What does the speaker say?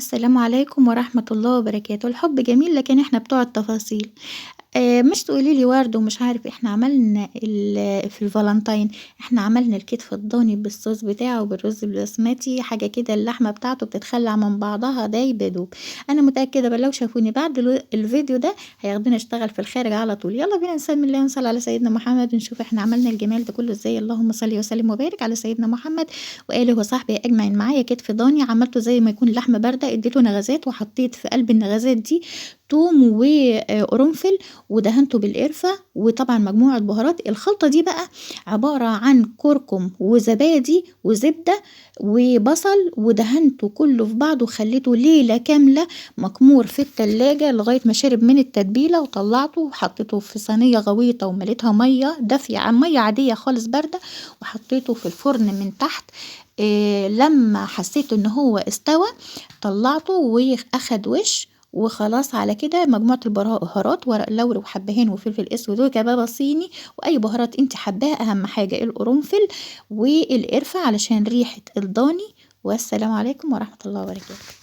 السلام عليكم ورحمة الله وبركاته. الحب جميل لكن احنا بتوع التفاصيل. مش تقولي لي ورد ومش عارف، احنا عملنا في الفالنتين احنا عملنا الكتف الضاني بالصوص بتاعه وبالرز البسمتي، حاجة كده اللحمة بتاعته بتتخلع من بعضها دايبة دوب. أنا متأكدة بل لو شافوني بعد الفيديو ده هياخدوني اشتغل في الخارج على طول. يلا بينا نسمي الله ونصلي على سيدنا محمد ونشوف احنا عملنا الجمال ده كله ازاي. اللهم صل وسلم وبارك على سيدنا محمد وآله وصحبه أجمعين. معايا كتف ضاني عملته زي ما يكون لحمة باردة، اديته نغزات وحطيت في قلب النغزات دي توم وقرنفل ودهنته بالقرفة وطبعا مجموعة بهارات. الخلطة دي بقى عبارة عن كركم وزبادي وزبدة وبصل، ودهنته كله في بعضه وخليته ليلة كاملة مكمور في التلاجة لغاية ما شرب من التتبيلة، وطلعته وحطيته في صينية غويطة ومليتها مية دافية، مية عادية خالص باردة، وحطيته في الفرن من تحت. لما حسيت ان هو استوى طلعته واخد وش وخلاص. على كده مجموعة البهارات ورق لوري وحبهان وفلفل اسود وكبابة صيني واي بهارات انت حباها، اهم حاجة القرنفل والقرفة علشان ريحة الضاني. والسلام عليكم ورحمة الله وبركاته.